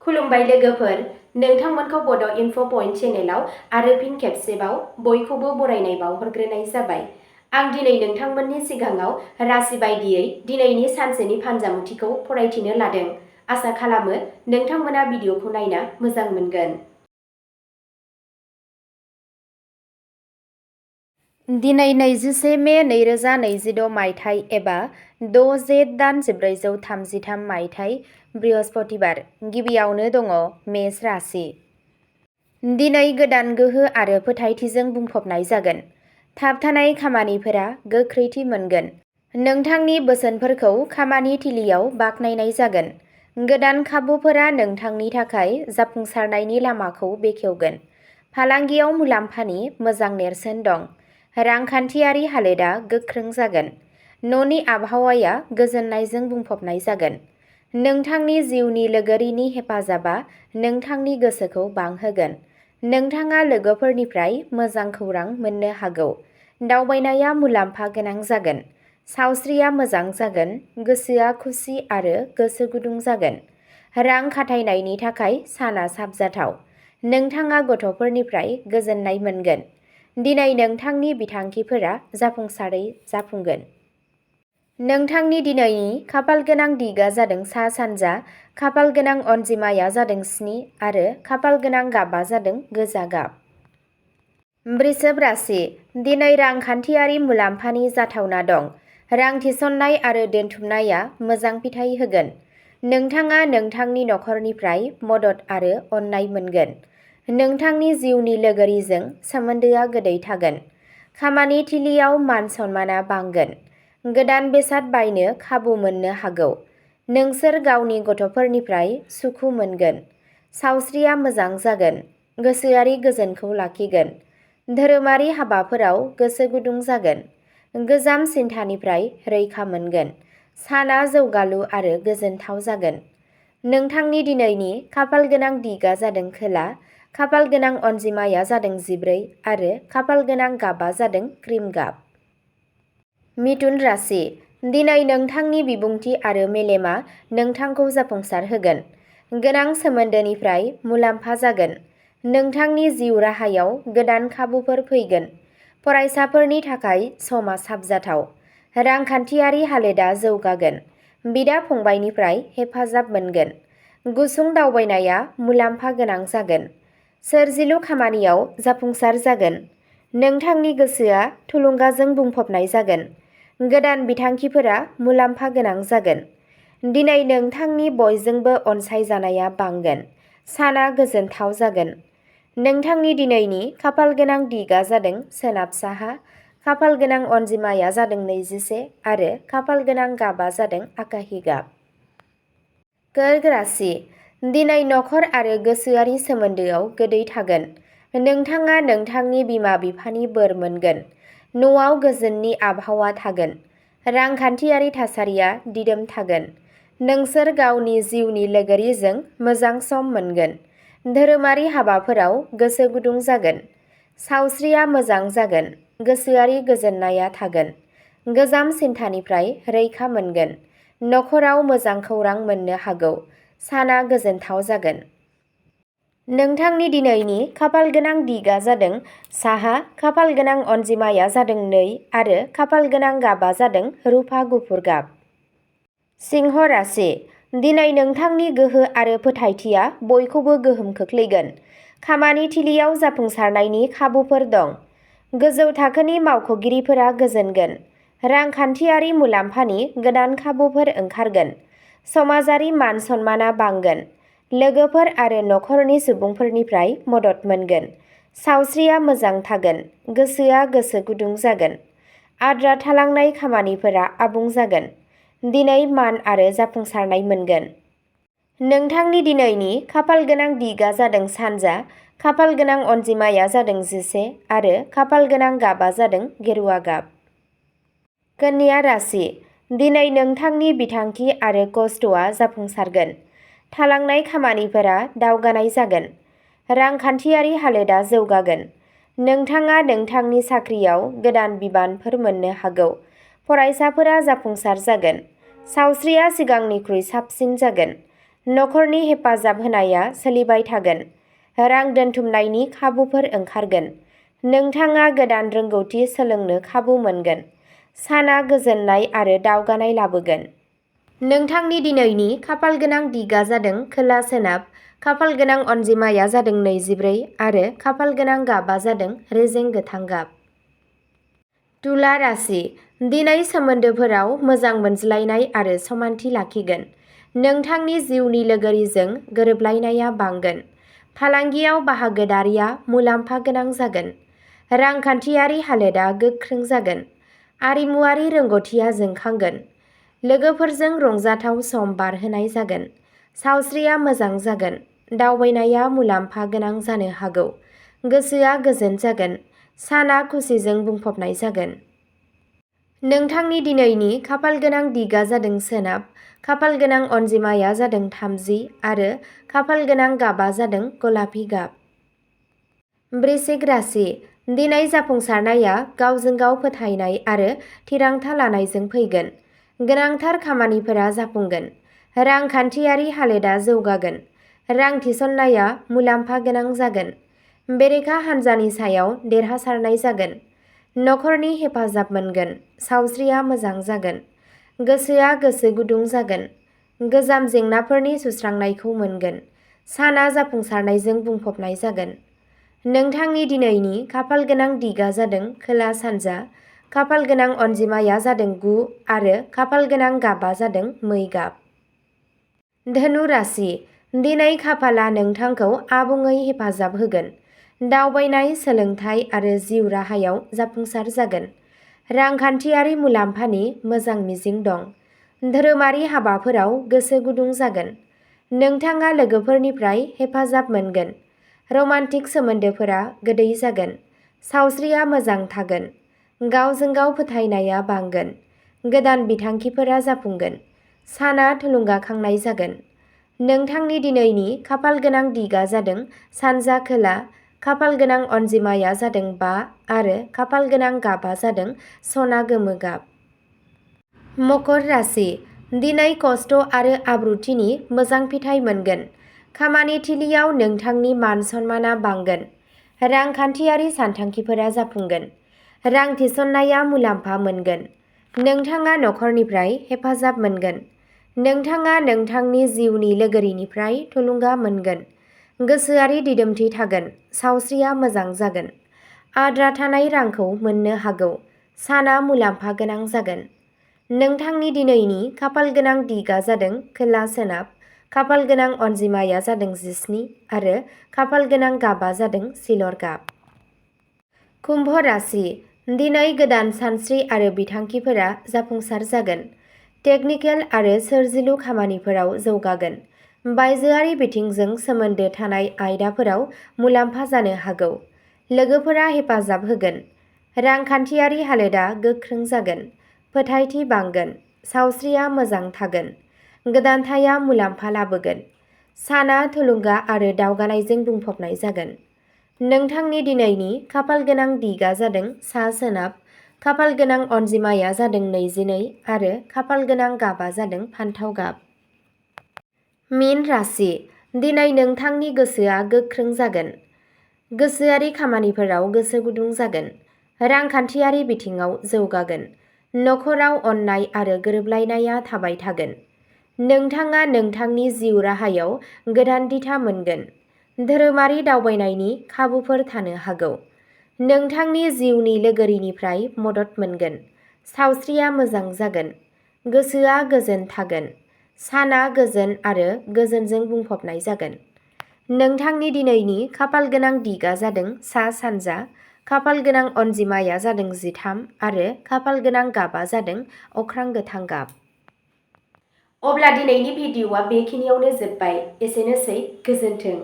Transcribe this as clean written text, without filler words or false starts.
खुलुमबाय लोगोफोर, नोंथांमोनखौ बड' इनफ' पइन्ट चेनेलाव आरो फिन खेबसेबाव बयखौबो बरायनाय बावहरग्रोनाय जाबाय। आं दिनै नोंथांमोननि सिगाङाव राशि बायदियै दिनैनि सानसेनि फानजामुथिखौ फरायथिनो लादों। आसा खालामो नोंथांमोना भिडिअखौ नायना मोजां मोनगोन। दिनै 21 मे 2026 मायथाइ एबा 6 जेठ दान 1433 मायथाइ बृहस्पतिबार। गिबियावनो दङ मेष राशि। दिनै गोदान गोहो आरो फोथायथिजों बुंफबनाय जागोन। थाबथानाय खामानिफोरा गोख्रैथि मोनगोन। नोंथांनि बोसोनफोरखौ खामानि थिलियाव बाख्नायनाय जागोन। गोदान खाबुफोरा नोंथांनि थाखाय जाफुंसारनायनि लामाखौ बेखेवगोन। फालांगियाव मुलाम्फानि मोजां नेरसोन दं। रांखान्थियारि हालोदा गोख्रों जागोन। न'नि आबहावाया गोजोननायजों बुंफबनाय जागोन। नोंथांनि जिउनि लोगोरिनि हेफाजाबा नोंथांनि गोसोखौ बांहोगोन। नोंथाङा लोगोफोरनिफ्राय मोजां खौरां मोननो हागौ। दावबायनाया मुलाम्फा गोनां जागोन। सावस्रिया मोजां जागोन। गोसोआ खुसि आरो गोसो गुदुं जागोन। रां खाथायनायनि थाखाय साना साबजाथाव। नोंथाङा गथ'फोरनिफ्राय गोजोननाय मोनगोन। दिनै नोंथांनि बिथांखिफोरा जाफुंसारै जाफुंगोन। नोंथांनि दिनैनि खाफालगोनां दिगा जादों सा-सानजा, खाफालगोनां अनजिमाया जादों 7 आरो खाफालगोनां गाबा जादों गोजा गाब। वृषभ राशि। दिनै रांखान्थियारि मुलाम्फानि जाथावना दं। रां थिसननाय आरो दोनथुमनाया मोजां फिथाय होगोन। नोंथाङा नोंथांनि नखरनिफ्राय मदद आरो अननाय मोनगोन। नोंथांनि जिउनि लोगोरिजों सोमोन्दोआ गोदै थागोन। खामानि थिलियाव मान-सन्मानआ बांगोन। गोदान बेसाद बायनो खाबु मोननो हागौ। नोंसोर गावनि गथ'फोरनिफ्राय सुखु मोनगोन। सावस्रिया मोजां जागोन। गोसोआरि गोजोनखौ लाखिगोन। धोरोमारि हाबाफोराव गोसो गुदुं जागोन। गोजाम सिन्थानिफ्राय रैखा मोनगोन। साना जौगालु आरो गोजोनथाव जागोन। नोंथांनि दिनैनि खाफालगोनां दिगा जादों खोला, खाफालगोनां अनजिमाया जादों 14 आरो खाफालगोनां गाबा जादों क्रिम गाब। मिथुन राशि। दिनै नोंथांनि बिबुंथि आरो मेलेमआ नोंथांखौ जाफुंसार होगोन। गोनां सोमोन्दोनिफ्राय मुलाम्फा जागोन। नोंथांनि जिउ राहायाव गोदान खाबुफोर फैगोन। फरायसाफोरनि थाखाय समा साबजाथाव। रांखान्थियारि हालोदा जौगागोन। बिदा-फंबायनिफ्राय हेफाजाब मोनगोन। गुसुं दावबायनाया मुलाम्फा गोनां जागोन। सोरजिलु खामानियाव जाफुंसार जागोन। नोंथांनि गोसोआ थुलुंगाजों बुंफबनाय जागोन। गोदान बिथांखिफोरा मुलाम्फा गोनां जागोन। दिनै नोंथांनि बयजोंबो अनसायजानाया बांगोन। साना गोजोनथाव जागोन। नोंथांनि दिनैनि खाफालगोनां दिगा जादों सोनाब-साहा, खाफालगोनां अनजिमाया जादों 21 आरो खाफालगोनां गाबा जादों आकाहि गाब। कर्क राशि। दिनै नखर आरो गोसोआरि सोमोन्दोआव गोदै थागोन। नोंथाङा नोंथांनि बिमा-बिफानि बोर मोनगोन। न'आव गोजोननि आबहावा थागोन। रांखान्थियारि थासारिया दिदोम थागोन। नोंसोर गावनि जिउनि लोगोरिजों मोजां सम मोनगोन। धोरोमारि हाबाफोराव गोसो गुदुं जागोन। सावस्रिया मोजां जागोन। गोसोआरि गोजोननाया थागोन। गोजाम सिन्थानिफ्राय रैखा मोनगोन। नखराव मोजां खौरां मोननो हागौ। साना गोजोनथाव जागोन। नोंथांनि दिनैनि खाफालगोनां दिगा जादों साहा, खाफालगोनां अनजिमाया जादों 2 आरो खाफालगोनां गाबा जादों रुफा गुफुर गाब। सिंह राशि। दिनै नोंथांनि गोहो आरो फोथायथिया बयखौबो गोहोम खोख्लैगोन। खामानि थिलियाव जाफुंसारनायनि खाबुफोर दं। गोजौ थाखोनि मावख'गिरिफोरा गोजोनगोन। रांखान्थियारि मुलाम्फानि गोदान खाबुफोर ओंखारगोन। समाजारि मान-सन्मानआ बांगोन। लोगोफोर आरो नखरनि सुबुंफोरनिफ्राय मदद मोनगोन। सावस्रिया मोजां थागोन। गोसोआ गोसो गुदुं जागोन। आद्रा थालांनाय खामानिफोरा आबुं जागोन। दिनै मान आरो जाफुंसारनाय मोनगोन। नोंथांनि दिनैनि खाफालगोनां दिगा जादों सानजा, खाफालगोनां अनजिमाया जादों 11 आरो खाफालगोनां गाबा जादों गेरुआ गाब। कन्या राशि। दिनै नोंथांनि बिथांखि आरो खस्थ'आ जाफुंसारगोन। थालांनाय खामानिफोरा दावगानाय जागोन। रांखान्थियारि हालोदा जौगागोन। नोंथाङा नोंथांनि साख्रियाव गोदान बिबानफोर मोननो हागौ। फरायसाफोरा जाफुंसार जागोन। सावस्रिया सिगांनिख्रुइ साबसिन जागोन। नखरनि हेफाजाब होनाया सोलिबाय थागोन। रां दोनथुमनायनि खाबुफोर ओंखारगोन। नोंथाङा गोदान रोंगौथि सोलोंनो खाबु मोनगोन। साना गोजोननाय आरो दावगानाय लाबोगोन। नोंथांनि दिनैनि खाफालगोनां दिगा जादों खोला सोनाब, खाफालगोनां अनजिमाया जादों 24 आरो खाफालगोनां गाबा जादों रेजें गोथां गाब। तुला राशि, दिनै सोमोन्दोफोराव मोजां मोनज्लायनाय आरो समानथि लाखिगोन। नोंथांनि जिउनि लोगोरिजों गोरोबलायनाया बांगोन। फालांगियाव बाहागोदारिया मुलाम्फा गोनां जागोन। रांखान्थियारि हालोदा गोख्रों जागोन। आरिमुवारि रोंग'थिया जोंखांगोन। लोगोफोरजों रंजाथाव सम बारहोनाय जागोन। सावस्रिया मोजां जागोन। दावबायनाया मुलाम्फा गोनां जानो हागौ। गोसोआ गोजोन जागोन। साना खुसिजों बुंफबनाय जागोन। नोंथांनि दिनैनि खाफालगोनां दिगा जादों सोनाब, खाफालगोनां अनजिमाया जादों 30 आरो खाफालगोनां गाबा जादों गलापि गाब। वृश्चिक राशि, दिनै जाफुंसारनाया गावजों गाव फोथायनाय आरो थिरांथा लानायजों फैगोन। गोनांथार खामानिफोरा जाफुंगोन। रांखान्थियारि हालोदा जौगागोन। रां थिसननाया मुलाम्फा गोनां जागोन। बेरेखा हान्जानि सायाव देरहासारनाय जागोन। नखरनि हेफाजाब मोनगोन। सावस्रिया मोजां जागोन। गोसोआ गोसो गुदुं जागोन। गोजाम जेंनाफोरनि सुस्रांनायखौ मोनगोन। साना जाफुंसारनायजों बुंफबनाय जागोन। नोंथांनि दिनैनि खाफालगोनां दिगा जादों खोला सानजा, खाफालगोनां अनजिमाया जादों 9 आरो खाफालगोनां गाबा जादों मै गाब। धनु राशि, दिनै खाफाला नोंथांखौ आबुङै हेफाजाब होगोन। दावबायनाय, सोलोंथाय आरो जिउ राहायाव जाफुंसार जागोन। रांखान्थियारि मुलाम्फानि मोजां मिजिं दं। धोरोमारि हाबाफोराव गोसो गुदुं जागोन। नोंथाङा लोगोफोरनिफ्राय हेफाजाब मोनगोन। रमान्टिक सोमोन्दोफोरा गोदै जागोन। सावस्रिया मोजां थागोन। गावजों गाव फोथायनाया बांगोन। गोदान बिथांखिफोरा जाफुंगोन। साना थुलुंगाखांनाय जागोन। नोंथांनि दिनैनि खाफालगोनां दिगा जादों सानजा खोला, खाफालगोनां अनजिमाया जादों 5 आरो खाफालगोनां गाबा जादों सना गोमो गाब। मकर राशि, दिनै खस्थ' आरो आब्रुथिनि मोजां फिथाइ मोनगोन। खामानि थिलियाव नोंथांनि मान सन्माना बांगोन। रांखान्थियारि सानथांखिफोरा जाफुंगोन। रां थिसननाया मुलाम्फा मोनगोन। नोंथाङा नखरनिफ्राय हेफाजाब मोनगोन। नोंथाङा नोंथांनि जिउनि लोगोरिनिफ्राय थुलुंगा मोनगोन। गोसोआरि दिदोमथि थागोन। सावस्रिया मोजां जागोन। आद्रा थानाय रांखौ मोननो हागौ। साना मुलाम्फा गोनां जागोन। नोंथांनि दिनैनि खाफालगोनां दिगा जादों खोला सोनाब, खाफालगोनां अनजिमाया जादों 17 आरो खाफालगोनां गाबा जादों सिलर गाब। कुम्भ राशि, दिनै गोदान सानस्रि आरो बिथांखिफोरा जाफुंसार जागोन। टेकनिकेल आरो सोरजिलु खामानिफोराव जौगागोन। बायजोआरि बिथिंजों सोमोन्दो थानाय आयदाफोराव मुलाम्फा जानो हागौ। लोगोफोरा हेफाजाब होगोन। रांखान्थियारि हालोदा गोख्रों जागोन। फोथायथि बांगोन। सावस्रिया मोजां थागोन। गोदानथाया मुलाम्फा लाबोगोन। साना थुलुंगा आरो दावगानायजों बुंफबनाय जागोन। नोंथांनि दिनैनि खाफालगोनां दिगा जादों सा सोनाब, खाफालगोनां अनजिमाया जादों 22 आरो खाफालगोनां गाबा जादों फान्थाव गाब। मीन राशि, दिनै नोंथांनि गोसोआ गोख्रों जागोन। गोसोआरि खामानिफोराव गोसो गुदुं जागोन। रांखान्थियारि बिथिङाव जौगागोन। नखराव अननाय आरो गोरोबलायनाया थाबाय थागोन। नोंथाङा नोंथांनि जिउ राहायाव गोदान दिथा मोनगोन। धोरोमारि दावबायनायनि खाबुफोर थानो हागौ। नोंथांनि जिउनि लोगोरिनिफ्राय मदद मोनगोन। सावस्रिया मोजां जागोन। गोसोआ गोजोन थागोन। साना गोजोन आरो गोजोनजों बुंफबनाय जागोन। नोंथांनि दिनैनि खाफालगोनां दिगा जादों सा सानजा, खाफालगोनां अनजिमाया जादों 13 आरो खाफालगोनां गाबा जादों अख्रां गोथां गाब। अब्ला दिनैनि भिडिअ'आ बेखिनियावनो जोब्बाय। एसेनोसै, गोजोन्थों।